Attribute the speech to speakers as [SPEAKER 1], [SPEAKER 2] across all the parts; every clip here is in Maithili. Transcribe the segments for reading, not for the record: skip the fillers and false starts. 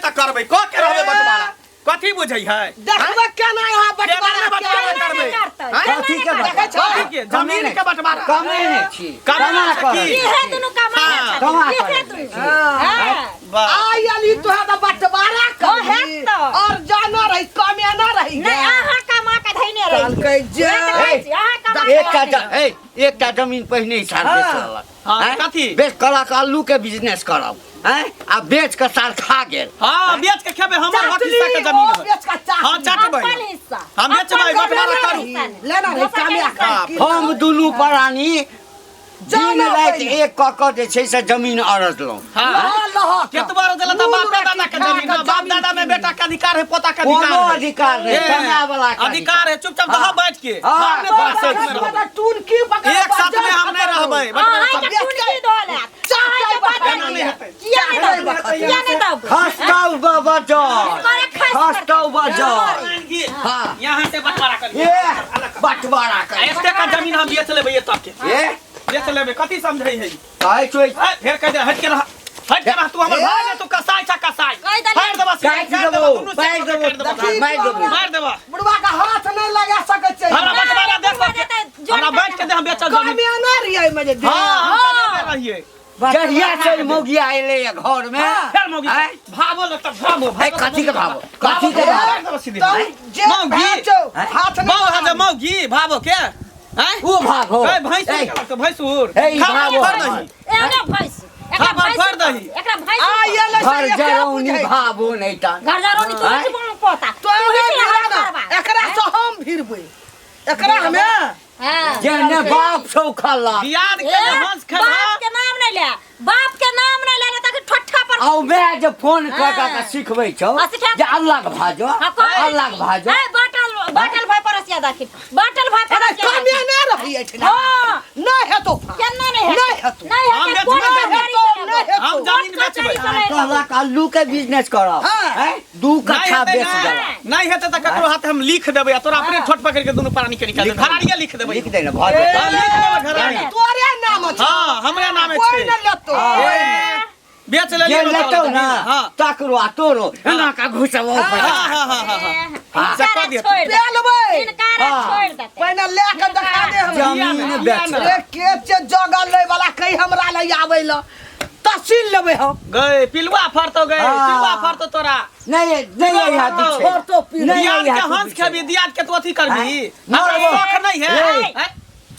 [SPEAKER 1] तऽ करबै कऽ के रहबै बंटवारा कथी बुझै है
[SPEAKER 2] देखबै केना यहाँ
[SPEAKER 1] केना
[SPEAKER 2] बंटवारा
[SPEAKER 1] बंटवारा
[SPEAKER 2] केना
[SPEAKER 1] करबै
[SPEAKER 3] करतै
[SPEAKER 1] आँय?
[SPEAKER 4] कथी के
[SPEAKER 2] देखै छौ?
[SPEAKER 1] कथी के जमीन के बंटवारा
[SPEAKER 4] कमेने छी
[SPEAKER 1] कमेने
[SPEAKER 4] कमा
[SPEAKER 1] छी।
[SPEAKER 4] करल
[SPEAKER 3] इहे दुनू कमाइ
[SPEAKER 1] हाँ।
[SPEAKER 4] कमा
[SPEAKER 3] इहे
[SPEAKER 4] करल
[SPEAKER 3] दुनू
[SPEAKER 4] छी।
[SPEAKER 3] हाँ।
[SPEAKER 1] वाह
[SPEAKER 2] आयल ई तोरा तऽ बंटवारा
[SPEAKER 3] ओ
[SPEAKER 2] करबी
[SPEAKER 3] हेत तऽ।
[SPEAKER 2] और जाना रही कमेना रही
[SPEAKER 3] नहि अहाँ कमा के धैने रही
[SPEAKER 2] कहलकै जे
[SPEAKER 3] अहाँ कमा के
[SPEAKER 4] एकटा
[SPEAKER 3] धैने
[SPEAKER 4] ज- ए, एकटा जमीन पहिने ही सार बेच लेलक
[SPEAKER 1] हाँ,
[SPEAKER 4] आँय?
[SPEAKER 1] कथी?
[SPEAKER 4] बेच कहलक आलू के बिजनेस करब आँय? आ बेच के सार खा गेल
[SPEAKER 1] हाँ बेच के खेबै हमर हक
[SPEAKER 2] चाटली,
[SPEAKER 1] हिस्सा के जमीन
[SPEAKER 2] ओ
[SPEAKER 1] है
[SPEAKER 2] बेच के चाटली।
[SPEAKER 1] हाँ चाटबै
[SPEAKER 3] अपन हिस्सा
[SPEAKER 1] हम बेचबै,
[SPEAKER 3] अपन
[SPEAKER 1] बंटवारा
[SPEAKER 3] हिस्सा
[SPEAKER 1] करू।
[SPEAKER 3] नहि।
[SPEAKER 2] लेना रही
[SPEAKER 3] दोसर के
[SPEAKER 2] कामे
[SPEAKER 3] हिस्सा
[SPEAKER 1] हाँ।
[SPEAKER 4] हम दुनू प्राणी दिन
[SPEAKER 2] जाना
[SPEAKER 4] राति
[SPEAKER 2] पहिने।
[SPEAKER 4] एक कऽ कऽ जे छै से जमीन अरजलहुँ
[SPEAKER 1] हाँ
[SPEAKER 2] लह लह के।
[SPEAKER 1] केतबा रजला तऽ
[SPEAKER 2] नून
[SPEAKER 1] बाप दादा
[SPEAKER 2] रोटी
[SPEAKER 1] के
[SPEAKER 2] खा
[SPEAKER 1] जमीन
[SPEAKER 2] के
[SPEAKER 1] है। बाप
[SPEAKER 2] जमीन
[SPEAKER 1] दादा में बेटा के अधिकार है पोता के अधिकार
[SPEAKER 4] कोनो
[SPEAKER 1] है
[SPEAKER 4] अधिकार नहीं
[SPEAKER 1] ए,
[SPEAKER 4] कमाए वाला के
[SPEAKER 1] अधिकार है चुपचाप
[SPEAKER 4] हाँ।
[SPEAKER 1] दहा बैठ के
[SPEAKER 4] हाँ।
[SPEAKER 1] हम नहीं तोरा साथ में रहबै।
[SPEAKER 2] टून की पकड़
[SPEAKER 1] एक साथ में हम नहीं रहबै बंटवारा
[SPEAKER 3] अहाँ के
[SPEAKER 1] सब-
[SPEAKER 3] टुनकी धोलक। अहाँ के बात
[SPEAKER 1] एना नहि हेतै।
[SPEAKER 3] किया नहि देबै? किया नहि देबै?
[SPEAKER 4] खसतौ बजर
[SPEAKER 3] करे खस
[SPEAKER 4] खसतौ बजर हाँ।
[SPEAKER 1] यहाँ से बंटवारा कर
[SPEAKER 4] ए बंटवारा कर
[SPEAKER 1] एते का जमीन हम बेच लेबै एतऽ के
[SPEAKER 4] ए
[SPEAKER 1] बेच लेबै कथी समझै है
[SPEAKER 4] कहै छौ
[SPEAKER 1] ए, फेर कह दे हट के रह हट के रह तू हमर भाई ने तू कसाई छ कसाई
[SPEAKER 3] कहि देलियै।
[SPEAKER 1] फाड़ देबा सीधे,
[SPEAKER 4] काटि
[SPEAKER 1] काटि
[SPEAKER 4] देबौ,
[SPEAKER 1] दुनू
[SPEAKER 4] मारि
[SPEAKER 1] से
[SPEAKER 4] देबौ,
[SPEAKER 1] काटि देबौ
[SPEAKER 4] देखी, मारि देबौ।
[SPEAKER 1] मारि देबा
[SPEAKER 2] बुढ़वा के हाथ नहीं लगा सकै छै
[SPEAKER 1] हमरा बंटवारा देख
[SPEAKER 3] बुढ़वा देतै, जोड़
[SPEAKER 1] हमरा बैठ के दे हम बेचल जमीन
[SPEAKER 2] कमे ना रही में जे दे।
[SPEAKER 1] हां हम कमे रहिए
[SPEAKER 4] जहिया से मौगिया एलै या घर में
[SPEAKER 1] फेर मौगी
[SPEAKER 4] आँय?
[SPEAKER 1] भावो लगता भावो
[SPEAKER 4] ए, कथी के भावो? कथी के भावो?
[SPEAKER 1] सीधे
[SPEAKER 2] तब जे
[SPEAKER 1] मौगी।
[SPEAKER 2] बेचौ, हाथ नहीं
[SPEAKER 1] बाऊ
[SPEAKER 2] लगा।
[SPEAKER 1] है मौगी भावो के आँय?
[SPEAKER 4] ओ भागो
[SPEAKER 1] ए भैंसुर
[SPEAKER 4] ए,
[SPEAKER 1] के लगतो भैंसुर
[SPEAKER 4] ए, ई
[SPEAKER 1] खा
[SPEAKER 4] भावो
[SPEAKER 1] फड़
[SPEAKER 4] है।
[SPEAKER 1] दही
[SPEAKER 3] एने भैंस एकरा
[SPEAKER 1] खा
[SPEAKER 3] भैंस
[SPEAKER 1] फड़ दही
[SPEAKER 3] एकरा भैंस
[SPEAKER 2] आ ये ले से
[SPEAKER 4] घर
[SPEAKER 2] एके
[SPEAKER 4] जरौनी
[SPEAKER 2] बुझै।
[SPEAKER 4] भावो नहीं ता
[SPEAKER 3] घर जरौनी तू
[SPEAKER 4] आँय?
[SPEAKER 3] जीवन पोता
[SPEAKER 2] तो
[SPEAKER 3] तू ही
[SPEAKER 2] भिड़ा
[SPEAKER 3] हाथ
[SPEAKER 2] ना,
[SPEAKER 3] करबा
[SPEAKER 2] एकरा से हम भिड़बै एकरा हमे
[SPEAKER 3] हां
[SPEAKER 4] जेने बाप छौ खला
[SPEAKER 1] दियाद के
[SPEAKER 3] ए,
[SPEAKER 1] जे हंस खेबा
[SPEAKER 3] बाप के नाम नहीं ले बाप के नाम नहीं ले ताकि ठट्ठा पर
[SPEAKER 4] आउ मैं जे फोन कऽ कऽ के
[SPEAKER 3] हाँ।
[SPEAKER 4] सिखबै छौ
[SPEAKER 3] हाँ, सिखा-
[SPEAKER 4] जे अल्लाह के भाजो
[SPEAKER 3] हाँ, कह
[SPEAKER 4] अल्लाह के भाजो
[SPEAKER 3] ए बाटल बाटल भाई परसिया दाखिल बाटल भाई
[SPEAKER 2] अरे
[SPEAKER 3] परसिया
[SPEAKER 2] कमे
[SPEAKER 3] दाखिल।
[SPEAKER 2] ना रही एठिना
[SPEAKER 3] हाँ
[SPEAKER 2] नहीं हेतो
[SPEAKER 3] केना नहीं
[SPEAKER 2] नहीं
[SPEAKER 3] हेतै
[SPEAKER 2] हेतौ।
[SPEAKER 3] नहीं
[SPEAKER 1] हम
[SPEAKER 3] हेतै
[SPEAKER 1] बेचबै
[SPEAKER 3] कोर्ट
[SPEAKER 1] नहीं।
[SPEAKER 3] कचहरी
[SPEAKER 2] नहीं
[SPEAKER 3] चलेबै।
[SPEAKER 2] हेतौ।
[SPEAKER 1] हम जमीन
[SPEAKER 3] कोर्ट
[SPEAKER 1] बेचबै।
[SPEAKER 3] कचहरी चलेबै।
[SPEAKER 4] कहलक आलू के बिजनेस करब
[SPEAKER 2] हाँ।
[SPEAKER 4] हैं? दू
[SPEAKER 1] नहीं
[SPEAKER 4] कट्ठा
[SPEAKER 1] हेतै
[SPEAKER 4] बेच
[SPEAKER 1] ना।
[SPEAKER 4] देलक
[SPEAKER 1] नहीं हेतै तऽ ककरो हाथ हम लिख देबै आ तोरा अपने ठोट पकड़ के दुनू प्राणी के निकाल देबै घराड़िए लिख देबै
[SPEAKER 4] लिख दे ने भऽ जेतै
[SPEAKER 1] हाँ, लिख देबै घराड़ी
[SPEAKER 2] तोरे नाम छै
[SPEAKER 1] हाँ हमरे नामे
[SPEAKER 2] कोई
[SPEAKER 1] छै
[SPEAKER 2] न लेतो
[SPEAKER 1] ए, बेच
[SPEAKER 4] जे
[SPEAKER 1] लेलियै
[SPEAKER 4] लेतौ ना
[SPEAKER 1] हाँ
[SPEAKER 4] तकरो आ तोरो एना का घुसबो
[SPEAKER 1] हाँ हाँ हाँ हाँ हाँ
[SPEAKER 3] हिनकारा
[SPEAKER 1] से कह दिअ।
[SPEAKER 3] छोड़ि देतै।
[SPEAKER 2] पेलबै
[SPEAKER 3] हिनकारा
[SPEAKER 4] हाँ।
[SPEAKER 3] छोड़ि देतै।
[SPEAKER 2] पहिने ले के देखा दे हमरा
[SPEAKER 4] जमीन बेच
[SPEAKER 2] रे के छै जगह लै वाला कहीं हमरा लग आबै ल तहसील लेबै हम
[SPEAKER 1] गए पिलुआ फरतो गए
[SPEAKER 4] हाँ।
[SPEAKER 1] पिलुआ फरतो तोरा
[SPEAKER 4] नहीं नहीं यहाँ पीछे
[SPEAKER 2] फरतो पिलुआ।
[SPEAKER 4] नहीं
[SPEAKER 1] दियाद के
[SPEAKER 4] यहाँ
[SPEAKER 1] हंस
[SPEAKER 4] पीछे।
[SPEAKER 1] खेबी दियाद के तू अथी करबी
[SPEAKER 4] हाँ?
[SPEAKER 1] हमरा
[SPEAKER 4] मरबो।
[SPEAKER 1] शौक नहीं है
[SPEAKER 4] ए।
[SPEAKER 1] हैं?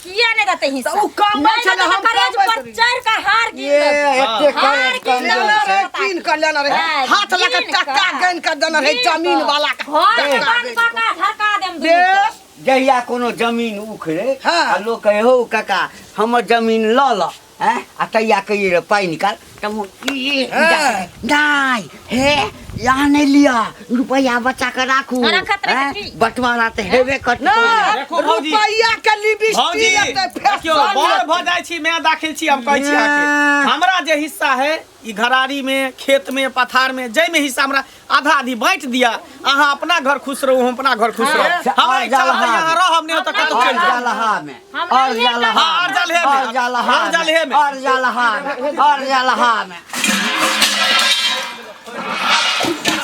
[SPEAKER 3] किया नहीं देतै हिस्सा?
[SPEAKER 2] तऽ ओ कम
[SPEAKER 3] नहीं
[SPEAKER 2] छलै,
[SPEAKER 3] देतै
[SPEAKER 2] हम
[SPEAKER 3] तऽ करेज
[SPEAKER 2] कम
[SPEAKER 3] पर
[SPEAKER 2] छलै।
[SPEAKER 3] चढ़ि कऽ हार गिन
[SPEAKER 4] ये
[SPEAKER 3] देतै।
[SPEAKER 4] एते
[SPEAKER 3] हार
[SPEAKER 4] करेज
[SPEAKER 3] गिन
[SPEAKER 4] कमजोर
[SPEAKER 2] लेना
[SPEAKER 4] छै
[SPEAKER 2] रहे कीन के लेना रहे
[SPEAKER 3] हाँ,
[SPEAKER 2] हाथ लगा
[SPEAKER 3] कीन
[SPEAKER 2] टक्का
[SPEAKER 3] कऽ।
[SPEAKER 2] गन के देना रहे
[SPEAKER 3] कीन
[SPEAKER 2] जमीन
[SPEAKER 3] कऽ।
[SPEAKER 2] वाला के
[SPEAKER 3] घर में
[SPEAKER 2] टक्का
[SPEAKER 3] बंद
[SPEAKER 2] गनि
[SPEAKER 3] कऽ
[SPEAKER 2] कऽ।
[SPEAKER 3] कऽ झरका देम दुनू के।
[SPEAKER 2] बेस
[SPEAKER 4] जहिया कोनो जमीन उखड़े
[SPEAKER 2] हाँ।
[SPEAKER 4] आ लोग कहे हौ काका हमर जमीन लऽ लऽ हैं आ तैया कहिए रे पाइ निकाल तब वो ई
[SPEAKER 2] हाँ।
[SPEAKER 4] नहीं हे यहाँ नहीं लिया रुपया बचा के राखू
[SPEAKER 3] हाँ, रखत रहे
[SPEAKER 4] हैं?
[SPEAKER 3] की?
[SPEAKER 4] बंटवारा तऽ हेबे करतै
[SPEAKER 2] ना
[SPEAKER 1] देखो भौजी।
[SPEAKER 2] रुपैया के
[SPEAKER 1] भौजी
[SPEAKER 2] लिपस्टिक लेतै
[SPEAKER 1] देखियौ
[SPEAKER 2] फैशन
[SPEAKER 1] बड़
[SPEAKER 2] लेतै।
[SPEAKER 1] भऽ जाइ छी मैं दाखिल छी हम कहै छी अहाँके हमरा जे हिस्सा है ई घरारी में खेत में पथार में जाहिमे हिस्सा हमरा आधा आधी बांटि दिया अहाँ अपना घर खुश रहू हम अपना घर खुश रहू हमरा इच्छा रहत यहाँ रहब नहीं तऽ कतौ
[SPEAKER 4] और
[SPEAKER 1] चलि जायब
[SPEAKER 4] जलहा में
[SPEAKER 3] हमरा
[SPEAKER 4] और
[SPEAKER 3] ये
[SPEAKER 4] जलहा
[SPEAKER 1] हाँ, और जलहे में।
[SPEAKER 4] और जलहा
[SPEAKER 1] और जलहे में।
[SPEAKER 4] और जलहा में और जलहा में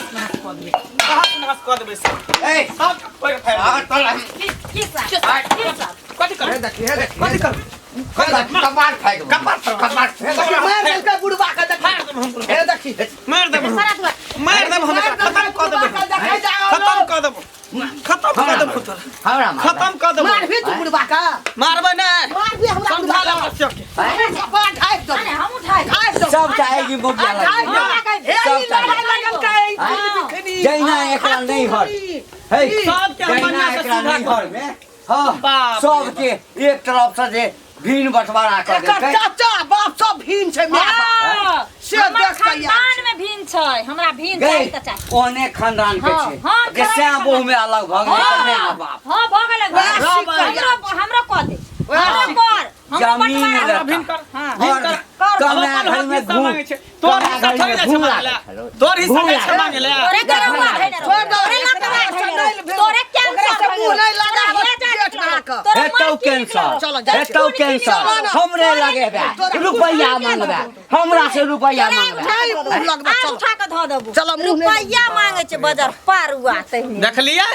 [SPEAKER 1] तहस नहस कऽ देबै सब
[SPEAKER 4] ए
[SPEAKER 1] सब कोइ फायदा
[SPEAKER 3] की की सब की सब
[SPEAKER 1] कथी करबै
[SPEAKER 4] देखी हे देखी
[SPEAKER 1] कथी करबै
[SPEAKER 4] कपार फाड़ि देबौ।
[SPEAKER 1] कपार फाड़ि देबौ।
[SPEAKER 4] कपार फाड़ि देबौ।
[SPEAKER 2] मार देलकै बुढ़बा के देखी
[SPEAKER 1] मारि देब हम
[SPEAKER 2] हे देखी
[SPEAKER 1] मारि देब हम
[SPEAKER 3] सारा दुआर
[SPEAKER 1] मारि देब हम एकरा, खतम कऽ देबै
[SPEAKER 2] बुढ़बा के देखै जाओ
[SPEAKER 1] खतम कऽ देब खतम कऽ देब तोरा
[SPEAKER 4] हमरा मारबै।
[SPEAKER 1] खतम कऽ देब
[SPEAKER 2] मारबी तू बुढ़बा के
[SPEAKER 1] मारबै नहि
[SPEAKER 2] मारबी हमरा
[SPEAKER 1] समझा
[SPEAKER 2] बुढ़बा
[SPEAKER 1] ले
[SPEAKER 2] के
[SPEAKER 1] बच्चा के
[SPEAKER 2] कपार ढाकि देबौ
[SPEAKER 3] अरे हम उठाइ
[SPEAKER 2] ढाकि देबौ
[SPEAKER 4] सब चाहेगी मुखिया
[SPEAKER 2] ढाकि
[SPEAKER 4] लग
[SPEAKER 2] देबौ। हे
[SPEAKER 4] सब
[SPEAKER 2] ई लड़ाई लगल का ई
[SPEAKER 3] हाँ।
[SPEAKER 2] बिखनी
[SPEAKER 4] जहिना एकरा नहीं हर हे
[SPEAKER 1] सबके हम
[SPEAKER 4] जहिना
[SPEAKER 1] बढ़िआँ से
[SPEAKER 4] एकरा
[SPEAKER 1] सीधा
[SPEAKER 4] नहीं हर में हाँ
[SPEAKER 1] बाप रे
[SPEAKER 4] सबके एक तरफ से जे भीन बंटवारा कऽ
[SPEAKER 2] एकर
[SPEAKER 4] देलकै
[SPEAKER 2] चाचा बाप सब भीन छै my बाप
[SPEAKER 3] हाँ,
[SPEAKER 2] से
[SPEAKER 3] हमर
[SPEAKER 2] देख के याद
[SPEAKER 3] खानदान में भिन्न छै हमरा भिन्न
[SPEAKER 4] गई
[SPEAKER 3] चाही तऽ चाही
[SPEAKER 4] ओने खानदान के
[SPEAKER 3] हाँ,
[SPEAKER 4] छै
[SPEAKER 3] हाँ,
[SPEAKER 4] जे
[SPEAKER 3] खानदान
[SPEAKER 4] सैं बहु में अलग भऽ गेलै
[SPEAKER 3] हाँ,
[SPEAKER 4] तऽ माय बाप
[SPEAKER 3] हाँ भऽ गेलै
[SPEAKER 2] वएह
[SPEAKER 3] हमरो
[SPEAKER 2] सिखल
[SPEAKER 3] हमरो हमरो कऽ दे
[SPEAKER 2] वएह
[SPEAKER 3] हमरो
[SPEAKER 2] सिखल।
[SPEAKER 3] कर हमरो
[SPEAKER 4] जमीन
[SPEAKER 3] बंटवारा
[SPEAKER 4] लेता।
[SPEAKER 1] भिन्न कर
[SPEAKER 3] हाँ।
[SPEAKER 1] भिन्न
[SPEAKER 4] और
[SPEAKER 1] कर
[SPEAKER 3] कर,
[SPEAKER 4] कमाए
[SPEAKER 1] अपन
[SPEAKER 4] घर
[SPEAKER 1] हक
[SPEAKER 4] में
[SPEAKER 1] हिस्सा
[SPEAKER 4] घूम
[SPEAKER 1] मांगे छै तोर
[SPEAKER 4] कमाए
[SPEAKER 1] हिस्सा
[SPEAKER 4] घर
[SPEAKER 1] थोड़े
[SPEAKER 4] में
[SPEAKER 1] जाइ छै
[SPEAKER 4] घूम
[SPEAKER 1] मांगे ले
[SPEAKER 4] लागल छलौ।
[SPEAKER 1] तोर हिस्सा
[SPEAKER 4] घूम
[SPEAKER 1] जाइ छै
[SPEAKER 4] लागल।
[SPEAKER 1] मांगे ले
[SPEAKER 3] तोरे गरौआ धैने रहो।
[SPEAKER 2] छोड़ दो,
[SPEAKER 3] तोरे
[SPEAKER 2] एकरा
[SPEAKER 3] लतवा धैने
[SPEAKER 2] से
[SPEAKER 3] रहो।
[SPEAKER 2] नहि
[SPEAKER 3] तोरे
[SPEAKER 2] ओकरा
[SPEAKER 3] कैंसर
[SPEAKER 2] से मुँह नहि
[SPEAKER 3] तोरा
[SPEAKER 2] लगाबऽ,
[SPEAKER 3] हे जा
[SPEAKER 2] पेट
[SPEAKER 3] निकलल।
[SPEAKER 2] बना कऽ।
[SPEAKER 3] तोरा
[SPEAKER 4] हे हेतौ
[SPEAKER 3] की
[SPEAKER 4] कैंसर।
[SPEAKER 2] चलो, जाइ छी।
[SPEAKER 4] हेतौ कैंसर।
[SPEAKER 2] चलो ना।
[SPEAKER 4] हमरे लगेबे रुपैआ मांगबे, हमरा से रुपैआ मांगबे।
[SPEAKER 2] नहि मुँह लगबे,
[SPEAKER 3] आर
[SPEAKER 2] चलो।
[SPEAKER 3] उठा के धऽ देबो।
[SPEAKER 2] चलो, मुँह नहि
[SPEAKER 3] रुपैआ मांगे छै बजर पारुआ तहिने।
[SPEAKER 1] देखलियै,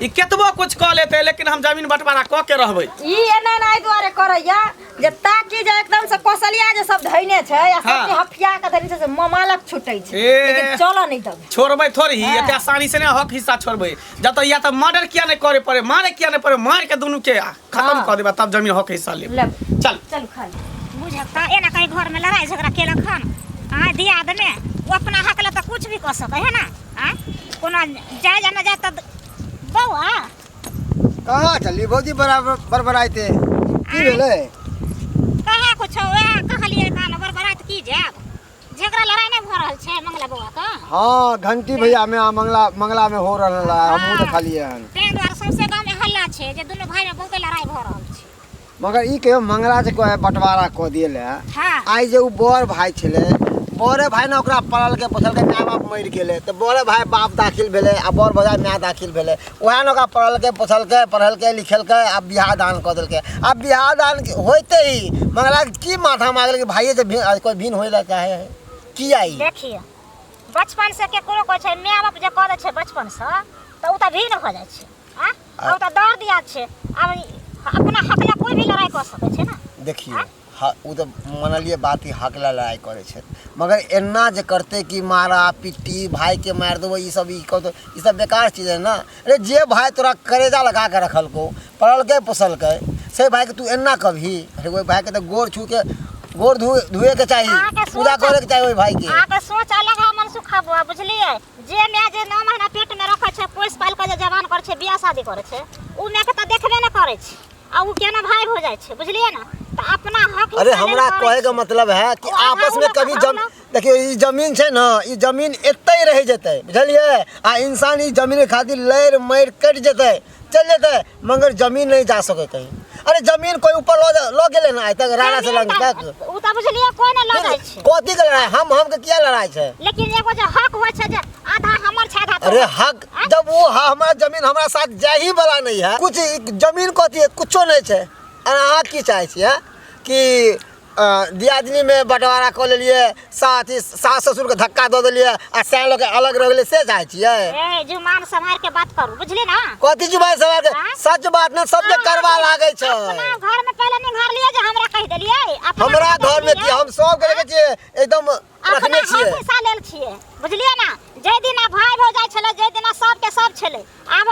[SPEAKER 1] ई केतबो कुछ कऽ लेतै लेकिन हम जमीन बंटवारा कऽ के रहबै।
[SPEAKER 3] ई एना एना एहि दुआरे करैया जे ताकि जे एकदम से कौशलिया जे सब धैने छै आ
[SPEAKER 1] हाँ।
[SPEAKER 3] सबके हफिया के धैने छै से ममालक छूटै छै,
[SPEAKER 1] ए।
[SPEAKER 3] लेकिन चलऽ नहि देबै।
[SPEAKER 1] छोड़बै थोड़ी ही, एते आसानी से नहीं हक हिस्सा छोड़बै। जब तक या तऽ मर्डर किया नहीं करे पड़े, मारे किया नहीं पड़े, मार के दुनू के खत्म
[SPEAKER 3] हाँ।
[SPEAKER 1] कऽ देबै तब जमीन हक हिस्सा लेब।
[SPEAKER 3] लेब।
[SPEAKER 1] चल
[SPEAKER 3] चलू खा ले। बुझक तऽ एना कहीं घर में लड़ाई झगड़ा केलक हन आय दियाद में, ओ अपना हक लए तऽ कुछ भी कऽ सकै है ना। आय कोनो जाय या ना जाय तऽ बौआ
[SPEAKER 5] कहाँ चली भौजी बराबर बड़बड़ाइते की भेलै?
[SPEAKER 3] कहाँ कुछ वएह कहलियै कान बड़बड़ाइत की जायब, झगड़ा लड़ाई नहि भऽ रहल छै मंगला बौआ के।
[SPEAKER 5] हाँ घंटी भैया में आ मंगला मंगला में हो रहल है, हमहूँ देखलियै हन।
[SPEAKER 3] ताहि दुआरे सौंसे गाँव में हल्ला छै जे दुनू भाई में बहुते लड़ाई भऽ रहल छै।
[SPEAKER 5] मगर ई कहियो मंगला जे कोइ बंटवारा कऽ देल है।
[SPEAKER 3] हाँ।
[SPEAKER 5] आइ जे उ बड़ भाई छलै, बड़े भाई ने ओकरा पललकै पोसलकै, माय बाप मरि गेलै तऽ बड़े भाई बाप दाखिल भेलै आ बड़ भौजाइ माय दाखिल भेलै, वएह ने ओकरा पललकै पोसलकै पढ़लकै लिखेलकै आ बियाह दान कऽ देलकै। आ बियाह दान होइते ही मंगलाके की माथामे आ गेलै कि भाइये से कोइ भिन्न होइ लए चाहै है किया ई?
[SPEAKER 3] देखियौ बचपन से केकरो कहै छै माय बाप जे कऽ दै छै बचपन से तऽ ओ तऽ भिन्न भऽ जाइ छै। आ ओ तऽ दर्द याद छै, आब अपना हक लए कोइ भी लड़ाइ कऽ सकै छै ने।
[SPEAKER 5] देखियौ ओ तऽ मानलियै बात कि हक लए लड़ाइ करै छै, मगर एना जे करतै कि मारा पिट्टी भाइके मारि देबो ई सब ई कऽ ई सब बेकार चीज है ना। अरे जे भाइ तोरा करेजा लगा के रखलकौ, पललकै पोसलकै, से भाइके तू एना कभी? अरे ओहि भाइके तऽ गोर छूके गोर धुएके चाही, पूजा करैके चाही ओहि भाइके।
[SPEAKER 3] अहाँके सोच अलग है मनसुखा बुआ, बुझलियै? जे माय जे 9 महीना पेट में रखै छै, पोसि पालि कऽ जे जवान करै छै, बियाह शादी करै छै, उ मायके तऽ देखबे नहि करै छै आ उ केना भाइ हो जाइ छै, बुझलियै ने? तऽ अपना हक
[SPEAKER 5] अरे
[SPEAKER 3] हिस्सा लेल
[SPEAKER 5] हमरा
[SPEAKER 3] करै
[SPEAKER 5] कहे के
[SPEAKER 3] छै।
[SPEAKER 5] मतलब है कि
[SPEAKER 3] ओ आधा
[SPEAKER 5] आपस में
[SPEAKER 3] उ
[SPEAKER 5] कभी
[SPEAKER 3] लोग
[SPEAKER 5] जम देखियौ ई जमीन छै ने, ई जमीन एतै रहि जेतै, बुझलियै? आ इंसान ई जमीन के खातिर लड़ि मरि कटि जेतै, चलि जेतै, मगर जमीन नहीं जा सकै कहीं। अरे जमीन कोई ऊपर लऽ गेलै ने आइ तक राणा से लंग तक।
[SPEAKER 3] उ तऽ बुझलियै कोई नहि लऽ जाइ छै।
[SPEAKER 5] कथी के लड़ाई? हम के किया लड़ाई छै?
[SPEAKER 3] लेकिन एगो जे हक होइ छै जे आधा हमर छै आधा
[SPEAKER 5] अरे
[SPEAKER 3] तोहर।
[SPEAKER 5] हक जब वो हमारा जमीन हमारा साथ जाही वाला नहीं है, कुछ जमीन कथी है, कुछो नहीं छै। और अहाँ की चाहै छियै कि दियादनी में बंटवारा कऽ लेलियै, साथ ही सास ससुर के धक्का दऽ देलियै आ सैन लोग के अलग रह गेलै, से चाहै छियै?
[SPEAKER 3] ए जुमान सम्हार के बात करू, बुझली ना?
[SPEAKER 5] कथी जुमान सम्हार के?
[SPEAKER 3] हाँ?
[SPEAKER 5] सच बात ने सबके करवा लागै छै।
[SPEAKER 3] अपना घर में पहले नहीं घर लिए जे हमरा कहि देलियै, अपना
[SPEAKER 5] हमरा
[SPEAKER 3] घर
[SPEAKER 5] घर में की
[SPEAKER 3] देलियै।
[SPEAKER 5] हम सब के देखै छियै एकदम
[SPEAKER 3] अपना
[SPEAKER 5] रखने छियै।
[SPEAKER 3] हक हिस्सा लेल छियै, बुझलियै ना? जे दिना भाई भौ जाइ छलै, जे दिना सबके सब छलै, आब